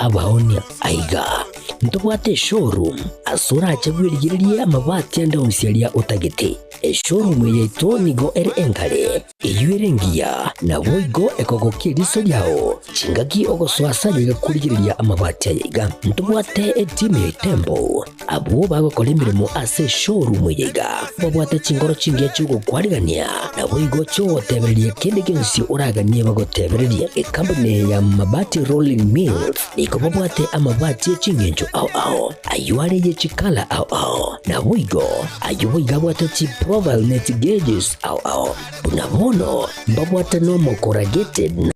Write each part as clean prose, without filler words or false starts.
abaonia. Aiga ntobwate eshowroom ase orache bwerigererie amabati ande onsi aria otagete. Eshowroom eye yaito nigo ere enkare. Eyio ere engiya, naboigo ekogokia eriso riao chingaki ogosoa ase aye iga korigereria amabati aya iga. Ntobwate etimu ya Itembo, abwo bagokora emeremo ase eshowroom eye iga, babwate chinkoro chingiya chi'ogokwarigania, naboigo chi'ogotebereria kende gionsi oraganie bagotebererie. Ekampuni eye ya Mabati Rolling Mills nigo babwate amabati e chingencho ao ao, ayio are ye chikala ao ao, naboigo ayio boigo abwate chiprofile ne chigauges ao ao. Buna bono mbabwate nomo corrugated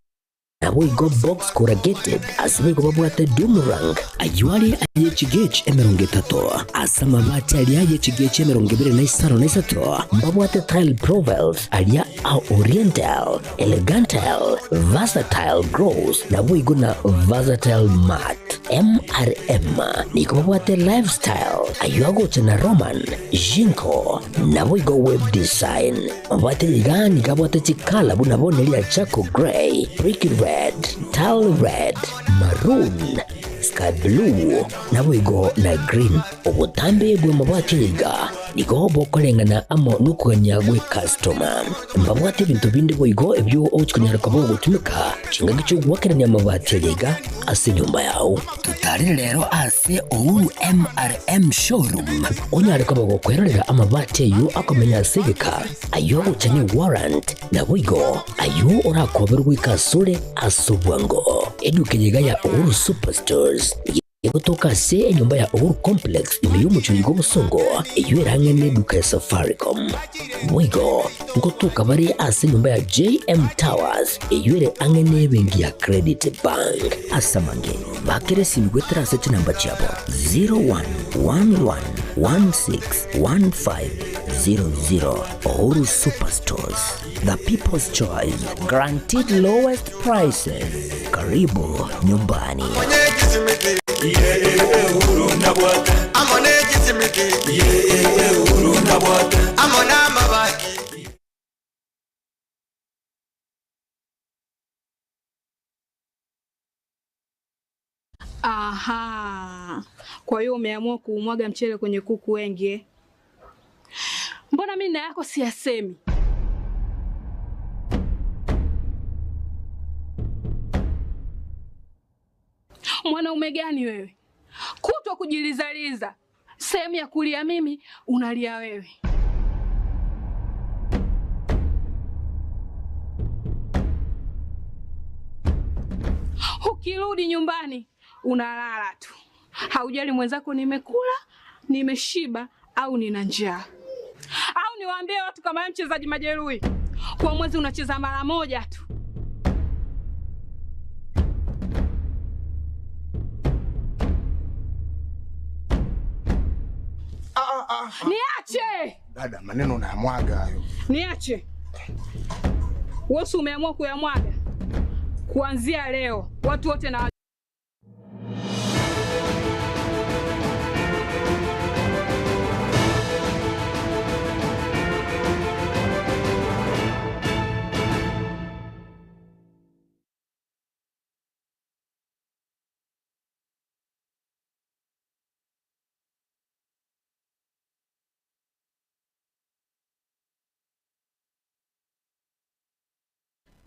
naboigo box corrugated, ase boigo babwate doomerang, ayio are aye chigauge 30, ase amabati aria aye chigauge 23 na mbabwate tile profiles aria a oriental, elegantile, versatile gloss, naboigo na versatile matte. MRM nigo babwate lifestyle, ayio agocha na Roman, Jinko, naboigo web design. Mabwate iga nigo abwate chikala buna bono eria charcoal grey, brick red, tile red, maroon, sky blue, naboigo na green. Obotambe bw'amabati aya iga nigo bokoreng'ana amo nokogania gw'ekastoma. Mbabwate ebinto binde boigo ebio ogochia konyara koba ogotumeka chingaki chi'ogoakerania amabati aya iga ase enyomba yao. Totarere rero ase Uhuru MRM Showroom onyare koba gokwerorera amabati ayio akomenya ase egeka, ayio agocha ne warrant, naboigo ayio orakoberwe goika asore ase obwango. Eduka eye iga ya Uhuru Superstores Egotoka ase enyomba ya Uhuru Complex ime y'omochie oyo bw'obosongo, eyio ere ang'e n'eduka ya Safaricom. Boigo, ngotoka bare ase enyomba ya JM Towers eyio ere ang'e n'ebenki ya Credit Bank. Ase amange, bakera esimi goetera ase chinamba chiabo 0111161500. Uhuru Superstores, the people's choice, guaranteed lowest prices. Karibu nyumbani. Aha, kwa hiyo umeamua kuumwaga mchele kwenye kuku wengi eh? Mbona mimi na yako siyasemi? Mwanaume gani wewe? Kutwa kujilizaliza, sehemu ya kulia mimi unalia wewe. Ukirudi nyumbani unalala tu, haujali mwenzako nimekula, nimeshiba au nina njaa. Au niwaambie watu kama wewe mchezaji majeruhi, kwa mwezi unacheza mara moja tu. Niache! Dada, maneno unayamwaga hayo. Niache. Wewe si umeamua kuyamwaga? Kuanzia leo watu wote na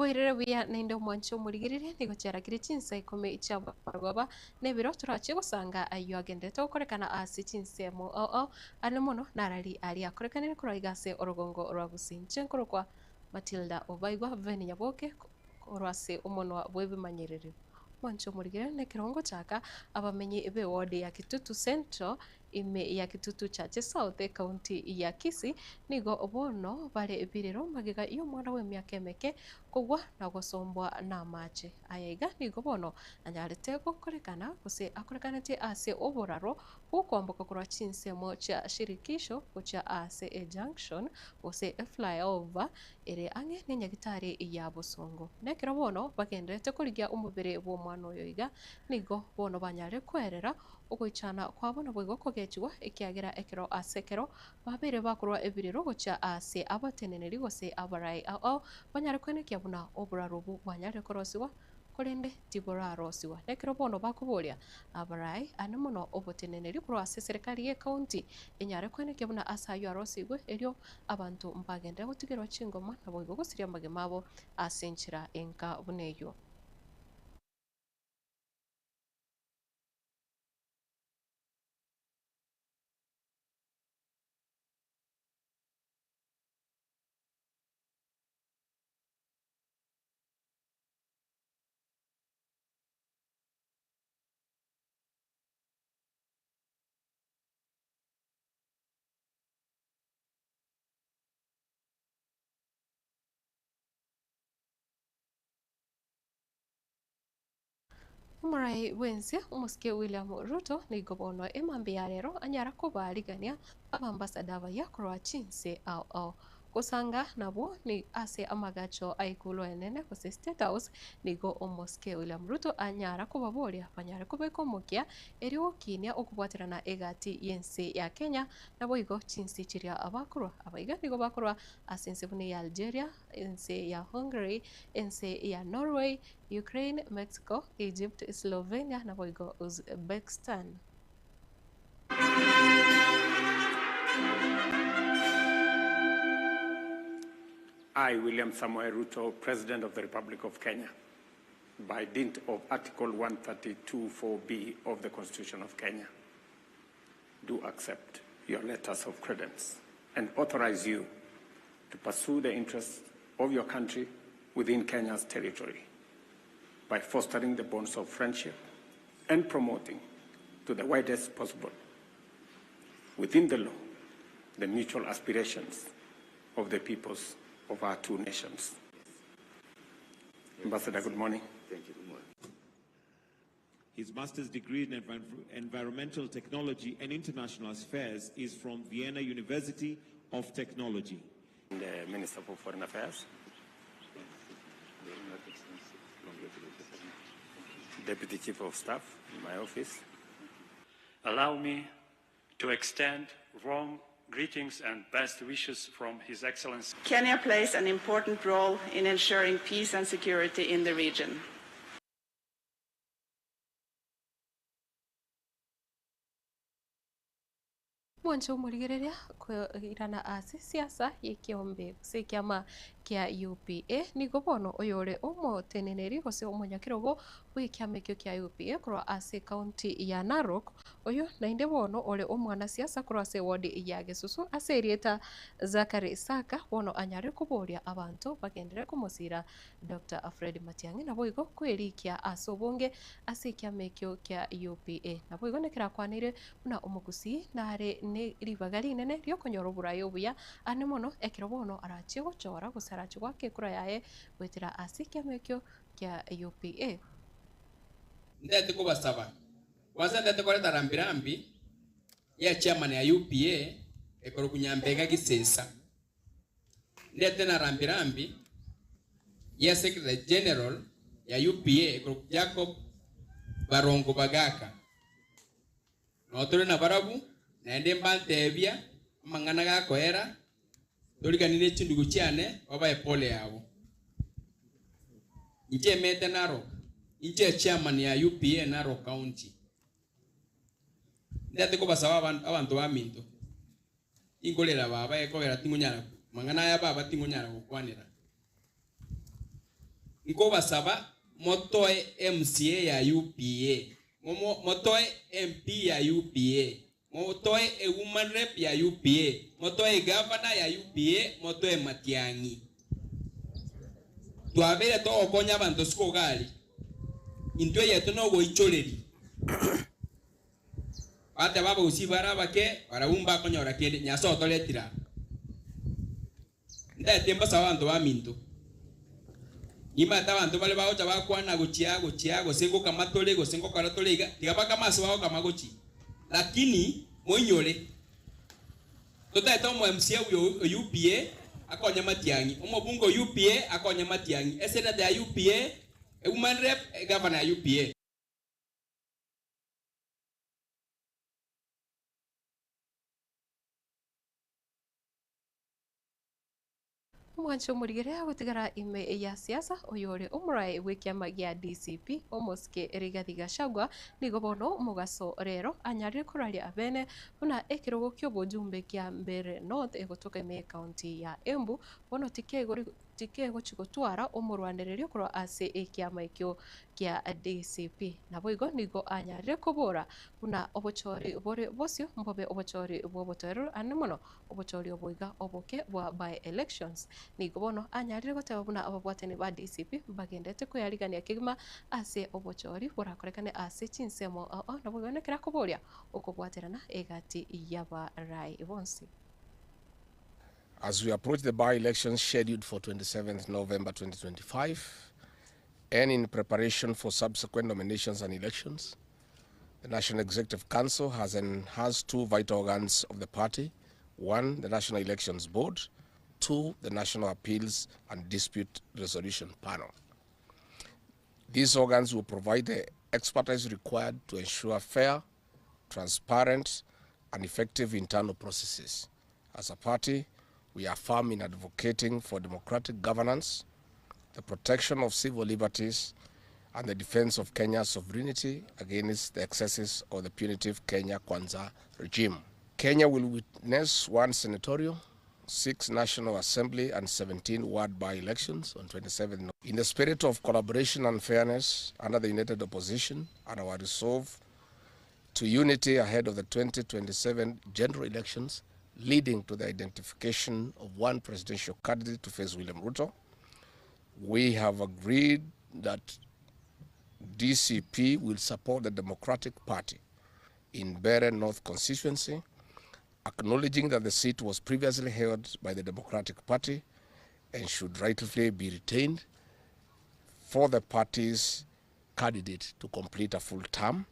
Boirere buya naende omwanche omorigereria nigo chiarakire chinsa ikomi chia barwaba na ebiro torache gosanga ayio agenderete gokorekana ase chinsemo ao ao ande mono narari aria akorekanire korwa iga ase orogongo rwa Gusii. Inche nkorokwa Matilda Obaigwa Veni Nyaboke korwa ase omonwa bw'ebimanyererio. Omwanche omorigereria nekerongo chaka abamenyi b'eward ya Kitutu Central Ime ya Kitutu Chache South, ekaunti ya Kisii, nigo bono bare birero magega y'omwana bw'emiaka emeke kogwa na gosombwa namache. Aya iga nigo bono anyarete gokorekana gose akorekanete ase oboraro bw'okwamboka korwa chinsemo chia Shirikisho gochia ase ejunction gose eflyover ere ang'e nenyagitari ya Bosongo. Nekero bono bagendererete korigia omobere bw'omwana oyo iga, nigo bono banyarire koerera Ogoichana kwabo naboigo kogechigwa, ekiagera ekero ase ekero babeire bakorwa ebirero gochia aase abateneneri gose abarai ao ao, banyare koenekia buna oboraro obwo bwanyarire korosigwa. korende tiborarosigwa. Nekero bono bakoboria abarai ane mono oboteneneri korwa ase eserekari y'ecounty enyare koenekia buna ase ayio arosigwe erio abanto mbagenderere gotigerwa chingoma naboigo gosiria amagima abo ase enchera enka buna eyio. Omorai bw'ense omosike William Ruto nigo bono emambia ya rero anyara kobarigania abambasada abayia korwa chinse ao ao. Gosanga nabwo ni ase amagacho a Ikulu enene gose State House nigo omosike William Ruto anyara kobaboria banyare kobeka omokia erio gokinia okobwaterana egati y'ense ya Kenya naboigo chinse chiria bakorwa. Abaiga nigo bakorwa ase ense buna eya Algeria, ense ya Hungary, ense ya Norway, Ukraine, Mexico, Egypt, Slovenia naboigo Uzbekistan. I, William Samoei Ruto, President of the Republic of Kenya, by dint of Article 132.4b of the Constitution of Kenya, do accept your letters of credence and authorize you to pursue the interests of your country within Kenya's territory by fostering the bonds of friendship and promoting to the widest possible, within the law, the mutual aspirations of the peoples of our two nations. Ambassador, good morning. Thank you. Good morning. His master's degree in environmental technology and international affairs is from Vienna University of Technology. The Minister for Foreign Affairs. Deputy Chief of Staff in my office. Allow me to extend warm greetings and best wishes from His Excellency. Kenya plays an important role in ensuring peace and security in the region. Mwanche omorigereria koirana ase siasa y'ekeombe gose ekiama kia UPA nigo bono oyore omoteneneri gose omonyakerogo bw'ekiama ekio kia UPA korwa ase ekaunti ya Narok oyo naende bono ore omwanasiasa korwa ase eward ya Gesusu ase erieta Zachary Saka bono anyare koboria abanto bagenderere komosira Doctor Fred Matiang'i naboigo kwerikia ase obonge ase ekiama ekio kia UPA. Naboigo nekerakwanire buna omogusii nare ne ribaga rinene riokonyora oboraai obuya ane mono ekero bono arachie gochora gose arachie goaka ekura yaye goetera ase ekiama ekio kia UPA. Ntete kobasaba, kwanza ntete koreta rambi rambi ya chairman ya UPA ekorokwa Nyambega Gisesa. Ndete na rambi rambi ya Secretary General ya UPA ekorokwa Jacob Barongo Bagaka. Noo tore nabarabwo, naende mbantebia amang'ana gakoera, toriganie ne chindugu chiane babae pole yabo. Inche emete Narok, inche chairman ya UPA Narok County. Ndete kobasaba abanto baminto. Tinkorera baba ekogera tingonyara mang'ana aya baba tingonyara gokwanera. Nkobasaba motoe MCA ya UPA, motoe MP ya UPA, motoe e woman rep ya UPA, motoe egavana ya UPA, motoe Matiang'i. Twabeire togokonya abanto sikogari, intwe eyeto nogoichoreria. Bateba abagusii bare abake, barabwo mbakonyora kende, Nyasae otoretire aa. Ntaete mbasabe abanto baminto. Nimanyete abanto bare bagocha bakwana gochia gochia, gose ngokama tore, gose ngokora tore iga, tiga bakame ase bagokama gochia. Lakini moinyore, totaete omo MCA oyo o UPA akonye Matiang'i, omobunge o UPA akonye Matiang'i, esenator ya UPA, ewoman rep, egavana ya UPA. Omwancho omorigere agotigara ime ya siasa oyore omorae bw'ekiama gia DCP omosike Rigathi Gachagua nigo bono omogaso rero anyarire koraria abene buna ekerogo ki'obojumbe kia Mbeere North egotoka ime y'ecounty ya Embu bono tikegochi gotwara omorwanererio korwa ase ekiama ekio kia DCP. Naboigo nigo anyarire kobora buna obochori bore bosio mbobe obochori bw'obotoereru ande mono Obochori obo iga oboke bwa by-elections. Nigo bono anyarire goteba buna ababwatani ba DCP mbagendete kweyarigania kegima ase obochori borakorekane ase chinsemo ao ao naboigo nekero akoboria okobwaterana egati y'abarai bonsi. As we approach the by-elections scheduled for 27th November 2025 and in preparation for subsequent nominations and elections, the National Executive Council has enhanced two vital organs of the party. One, the National Elections Board. Two, the National Appeals and Dispute Resolution Panel. These organs will provide the expertise required to ensure fair, transparent, and effective internal processes. As a party, we are firm in advocating for democratic governance, the protection of civil liberties, and the defense of Kenya's sovereignty against the excesses of the punitive Kenya Kwanza regime. Kenya will witness one senatorial, 6 National Assembly and 17 ward by-elections on 27. In the spirit of collaboration and fairness under the united opposition and our resolve to unity ahead of the 2027 general elections, leading to the identification of one presidential candidate to face William Ruto, we have agreed that DCP will support the Democratic Party in Mbeere North constituency, acknowledging that the seat was previously held by the Democratic Party and should rightfully be retained for the party's candidate to complete a full term,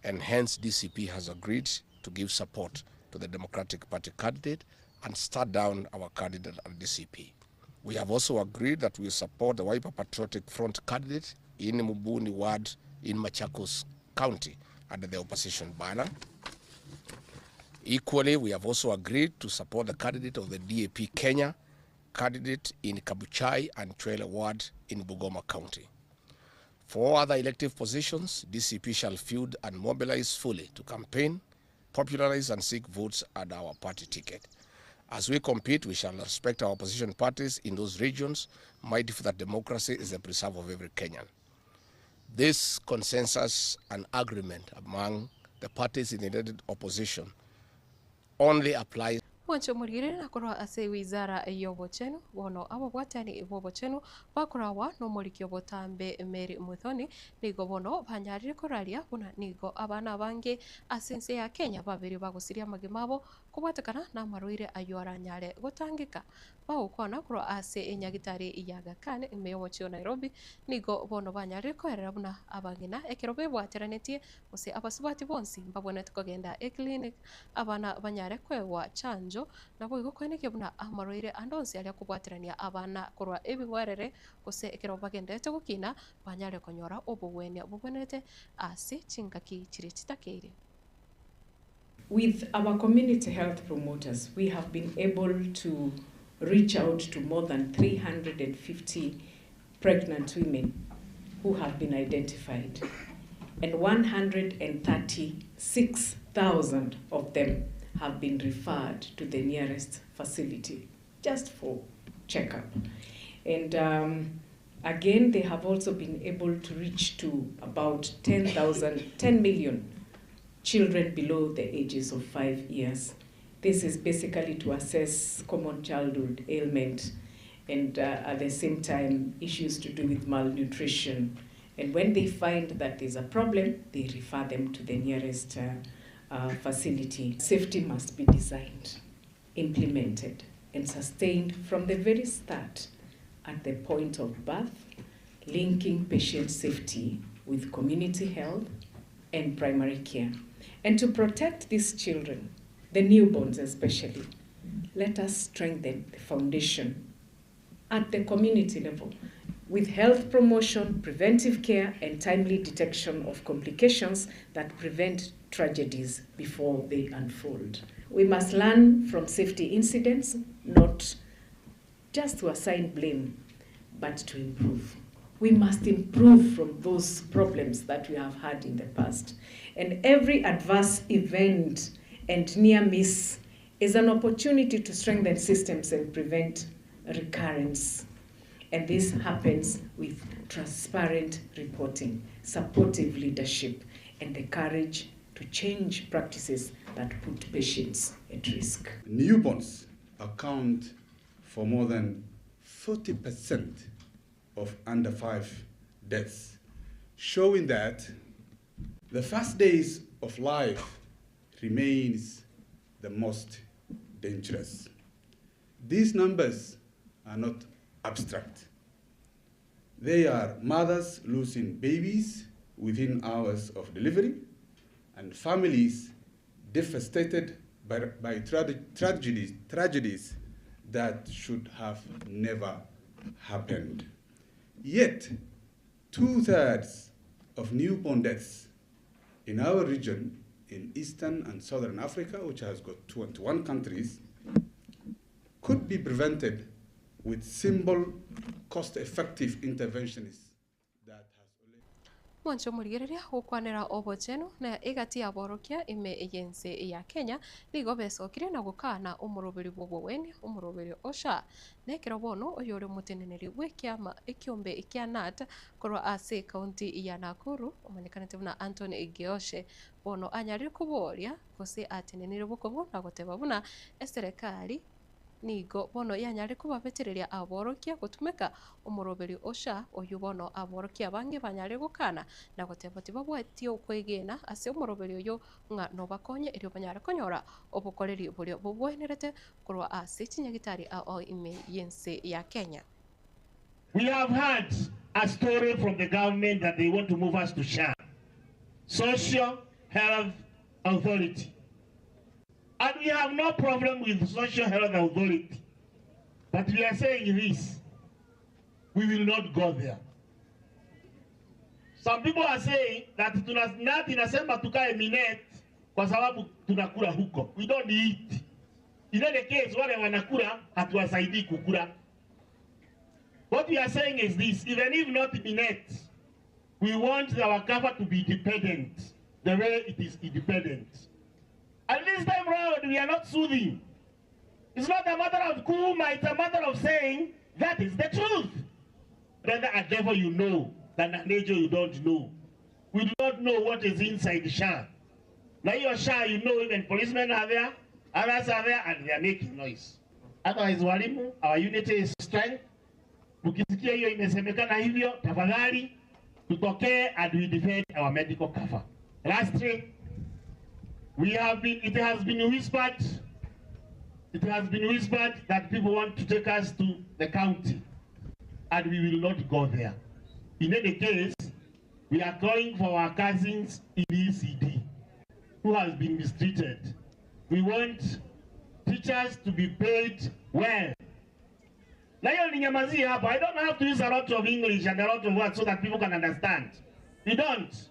and hence DCP has agreed to give support to the Democratic Party candidate and start down our candidate at DCP. We have also agreed that we support the Wiper Patriotic Front candidate in Mubuni Ward in Machakos County under the opposition banner. Equally, we have also agreed to support the candidate of the DAP Kenya candidate in Kabuchai and Chwele Ward in Bungoma County. For all other elective positions, DCP shall field and mobilize fully to campaign, popularize and seek votes at our party ticket. As we compete, we shall respect our opposition parties in those regions, mindful that democracy is the preserve of every Kenyan. This consensus and agreement among the parties in the united opposition only applies. Mwanche omorigire na korwa ase ewizara y'obochenu, bono ababwatani b'obochenu bakoragwa nomoriki obotambe Mary Muthoni nigo bono banyarire koraria buna nigo abana abange ase ense ya Kenya babeire bagosiria amagima abo Kobwatekana namarwaire ayio aranyare gotangeka, bagokwana korwa ase enyagitari ya Aga Khan ime y'omochie o Nairobi, nigo bono banyarire koerera buna abang'ina ekero bebwateranetie gose abasubati bonsi mbabwenerete kogenda eclinic abana banyare koegwa chanjo naboigo koenekia buna amarwaire ande onsi aria akobwaterania abana korwa ebing'werere gose ekero bagenderete gokina banyare konyora obogwenia bobwenerete ase chingaki chiria chitakeire. With our community health promoters, we have been able to reach out to more than 350 pregnant women who have been identified, and 136,000 of them have been referred to the nearest facility just for checkup. And um, again, they have also been able to reach to about 10,000, 10 million children below the ages of 5 years. This is basically to assess common childhood ailment and at the same time issues to do with malnutrition. And when they find that there's a problem, they refer them to the nearest facility. Safety must be designed, implemented, and sustained from the very start at the point of birth, linking patient safety with community health and primary care. And to protect these children, the newborns especially, let us strengthen the foundation at the community level with health promotion, preventive care, and timely detection of complications that prevent tragedies before they unfold. We must learn from safety incidents, not just to assign blame, but to improve. We must improve from those problems that we have had in the past. And every adverse event and near miss is an opportunity to strengthen systems and prevent recurrence. And this happens with transparent reporting, supportive leadership, and the courage to change practices that put patients at risk. Newborns account for more than 40% of under 5 deaths, showing that the first days of life remains the most dangerous. These numbers are not abstract. They are mothers losing babies within hours of delivery and families devastated by, by tragedies, tragedies that should have never happened. Yet, two-thirds of newborn deaths in our region, in Eastern and Southern Africa, which has got 21 countries, could be prevented with simple, cost-effective interventions that has Mwanche omorigereria gokwanera obochenu na egati y'aborokia ime y'ense ya Kenya nigo besokirie na gokana omoroberi bw'obogwenia omoroberi o SHA. Nekero bono oyore omoteneneri bw'ekiama ekiombe kia KNUT korwa ase ekaunti ya Nakuru omanyekanete buna Anthony Geoshe bono anyarire koboria gose atenenire bokong'u na goteba buna eserekari nigo bono yanyarire kobabetereria aborokia gotumeka omoroberi o SHA oyio bono aborokia abange banyarire gokana na goteba tibabwati okwegena ase omoroberi oyo ng'a nobakonye erio banyare konyora obokoreri boria bobwenerete korwa ase chinyagitari ao ime y'ense ya Kenya. We have heard a story from the government that they want to move us to SHA, Social Health Authority. And we have no problem with Social Health Authority. But we are saying this, we will not go there. Some people are saying that tuna, KNUT inasema tukae Minet kwa sababu tunakula huko. We don't eat. In any case, wale wanakula hatuwasaidii kukula. What we are saying is this, even if not Minet, we want our cover to be independent, the way it is independent. And this time round, we are not soothing. It's not a matter of kuma, it's a matter of saying that is the truth. Rather a devil you know than an angel you don't know. We do not know what is inside SHA. Now your SHA, you know even policemen are there, others are there, and they are making noise. Otherwise, walimu, our unity is strength. Mkisikia hiyo imesemekana hivyo, tafadhali tutokee and we defend our medical cover. Lastly, we have been, it has been whispered, it has been whispered that people want to take us to the county, and we will not go there. In any case, we are calling for our cousins in ECD who has been mistreated. We want teachers to be paid well. Na hiyo ninyamazie hapo. I don't have to use a lot of English and a lot of words so that people can understand. We don't.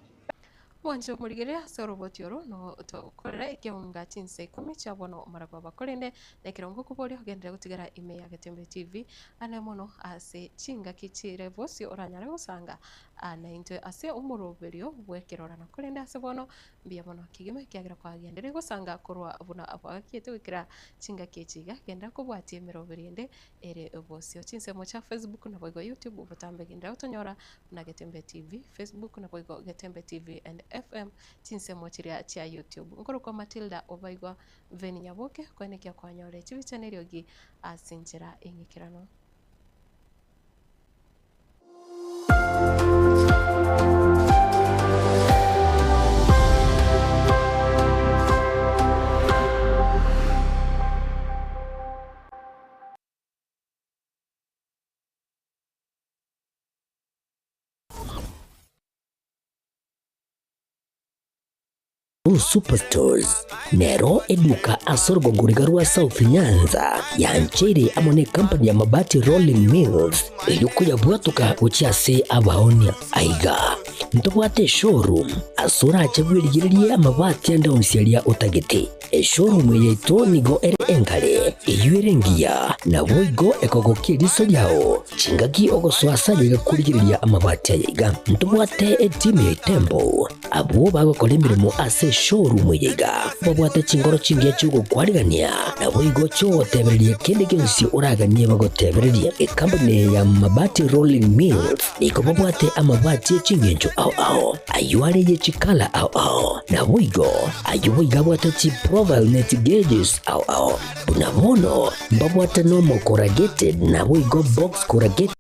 Mwanche omorigereria ase oroboti oro no tokorera ekeunga chinsa ikomi chia bono omorabwo bakorende na ekerongo okoboria ogenderere gotigara ime ya Getembe TV ane mono ase chingaki chire bosio oranyare gosanga naintwe ase omoroberio bw'ekerorano korende ase bono mbuya mono kegima ekiagera kwagenderire gosanga korwa buna bwagakiete goikera chingaki echi iga genda kobwatia emeroberi ende ere bosio chinsemo chia Facebook naboigo YouTube botambe genderera gotonyora buna Getembe TV, Facebook naboigo Getembe TV and FM chinsemo chiria chia YouTube. Nkorokwa Matilda Obaigwa Veni Nyaboke koenekia kwanyore chibicha na eriogi ase enchera eng'ikeranu. Superstores nero eduka ase orogongo riga rwa South Nyanza yancheire amo ne company ya Mabati Rolling Mills eyio koyabwatoka gochia ase abaonia. Aiga ntobwate eshowroom ase orache bwerigererie amabati ande onsi aria otagete. Eshowroom eye yaito nigo ere enkare, eyio ere engiya, naboigo ekogokia eriso riao chingaki ogosoa ase aye gakorigereria amabati aya iga. Ntobwate etimu ya Itembo, abwo bagokora emeremo ase eshowroom eye iga, babwate chingoro chingiya chi'ogokwarigania, naboigo chi'ogotebereria kende gionsi oraganie bagotebererie. Ekampuni eye ya Mabati Rolling Mills nigo babwate amabati e chingencho ao ao, ayio are ye chikala ao ao, naboigo Ayio boigo abwate chiprofile ne chigeges ao ao. Buna bono mbabwate normal corrugated naboigo box corrugated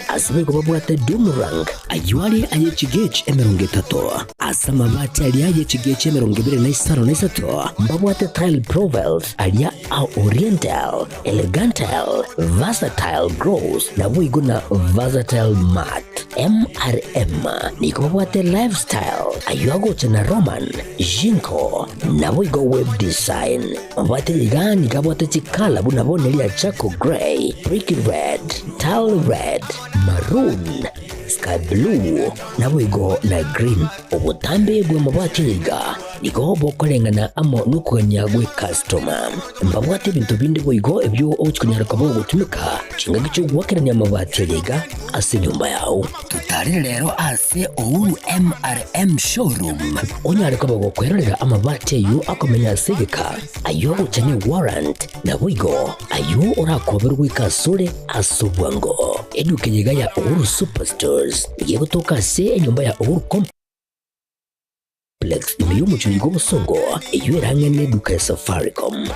ase boigo babwate doom rank. Ayio are aye chigauge 30. Ase amabati aria aye chigauge 25 mbabwate tile profiles aria a oriental, elegantile, versatile gloss naboigo na versatile matte. MRM nigo babwate lifestyle ayio agocha na Roman, Jinko, naboigo web design. Mabwate iga nigo abwate chikala buna bono eria charcoal grey, brick red, tile red, maroon, sky blue, naboigo na green. Obotambe bw'amabwate iga nigo bokoreng'ana amo nokogania gw'ekastoma. Mbabwate ebinto binde boigo ebio ogochia konyara koba ogotumeka chingaki chi'ogoakerania amabati aria iga ase enyomba yao. Totarire rero ase Uhuru MRM Showroom onyare koba gokwerorera amabati ayio akomenya ase egeka, ayio agocha ne warrant, naboigo ayio orakoberwe goika asore ase obwango. Eduka eye iga ya Uhuru Superstores nigo egotoka ase enyomba ya Uhuru Complex ime y'omochie oiga obosongo, eyio ere ang'e neduka ya Safaricom.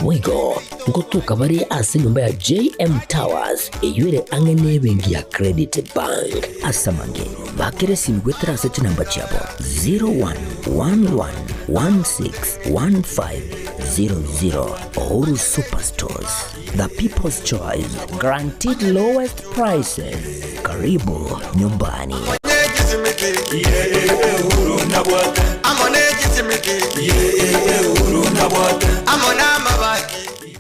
Boigo ngotoka bare ase enyomba ya JM Towers eyio ere ang'e nebenki ya Credit Bank. Ase amange, bakera esimi goetera ase chinamba chiabo 0111161500. Uhuru Superstores, the people's choice, guaranteed lowest prices. Karibu nyumbani.